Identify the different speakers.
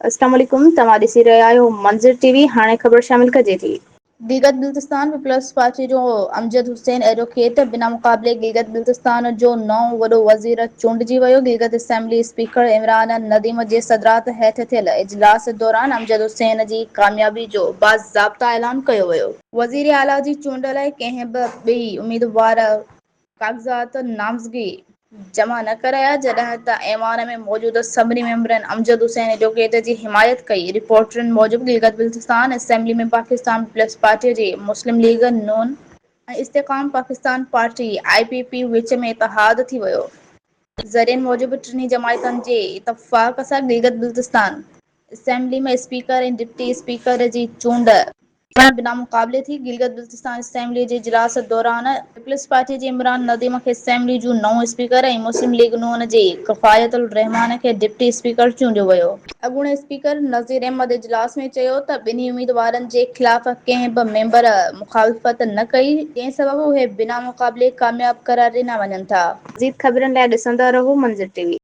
Speaker 1: اسلام عليڪم توهان ڏسي رهيا آهيو منظر ٽي وي هاڻي خبر شامل ڪجي ٿي.
Speaker 2: گلگت بلتستان پيپلز پارٽي جو امجد حسين ايڊووڪيٽ بنا مقابلي گلگت بلتستان جو نئون وڏو وزير چونڊجي ويو. گلگت اسيمبلي اسپيڪر عمران نديم جي صدرات هيٺ ٿيل اجلاس دوران امجد حسين جي ڪاميابي جو باضابطا اعلان ڪيو ويو. وزيراعليٰ جي چونڊ لاء ڪنهن به ٻئي اميدوار ڪاغذات نامزدگي جمع نه ڪرايا، جڏهن ته ايوان ۾ موجود سڀني ميمبرن امجد حسين ايڊووڪيٽ جي حمايت ڪئي. رپورٽن موجب Gilgit Baltistan assembly ۾ Pakistan peoples party جي مسلم ليگ نون ۽ Istehkam Pakistan party, I P P, وچ ۾ اتحاد ٿي ويو. ذريعن موجب ٽنهي جماعتن جي اتفاق سان Gilgit Baltistan assembly ۾ speaker ۽ deputy speaker جي چونڊ پڻ بنا مقابلي ٿي. گلگت بلتستان اسيمبلي جي اجلاس دوران پيپلز پارٽي جي عمران نديم کي اسيمبلي جو نئون اسپيڪر ۽ مسلم ليگ نون جي ڪفايت الرحمان کي ڊپٽي اسپيڪر چونڊيو ويو. اڳوڻي اسپيڪر نذير احمد اجلاس ۾ چيو ته ٻنهي اميدوارن جي خلاف ڪنهن به ميمبر مخالفت نه ڪئي، جنهن سبب اهي بنا مقابلي ڪامياب قرار ڏنا وڃن ٿا.
Speaker 1: مزيد خبرن لاء ڏسندا رهو منظر ٽي وي.